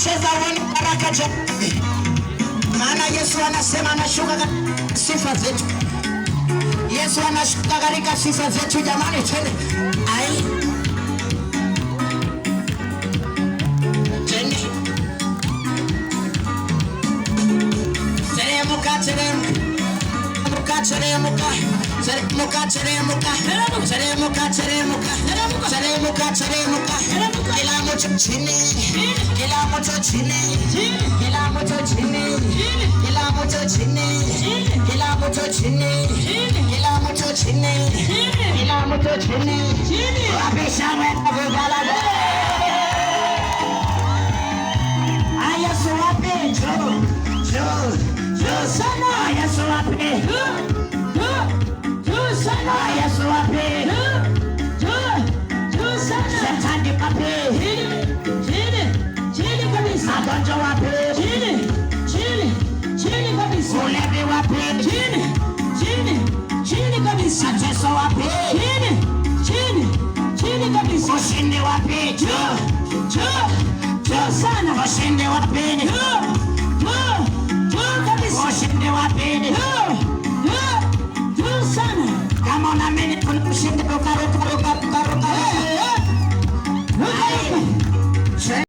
Cheza uone baraka jamani. Maana Yesu anasema anashuka katika sifa zetu. Yesu anashuka katika sifa zetu jamani, twende. Ai. Twende. Teremuka, teremuka. Teremuka, teremuka, teremuka, teremuka, teremuka, teremuka, teremuka, teremuka. Kila mtu chini, kila mtu chini, kila mtu chini, kila mtu chini, kila mtu chini, kila mtu chini, kila mtu chini. Wapi shangwe na vigelegele? Yesu wapi? Juu, juu, juu sana. Yesu wapi? Juu sana. Yesu wapi? Juu, juu sana. Shetani wapi? Chini, chini, chini kabisa. Magonjwa wapi? Chini, chini, chini kabisa. Ulevi wapi? Chini, chini, chini kabisa. Mateso wapi? Chini, chini, chini kabisa. Ushindi wapi? Juu, Juu, juu sana. Ushindi wapi? Juu, juu, juu kabisa. Ushindi wapi? Juu, juu, juu sana. Kama unaamini kuna ushindi, ukaruka.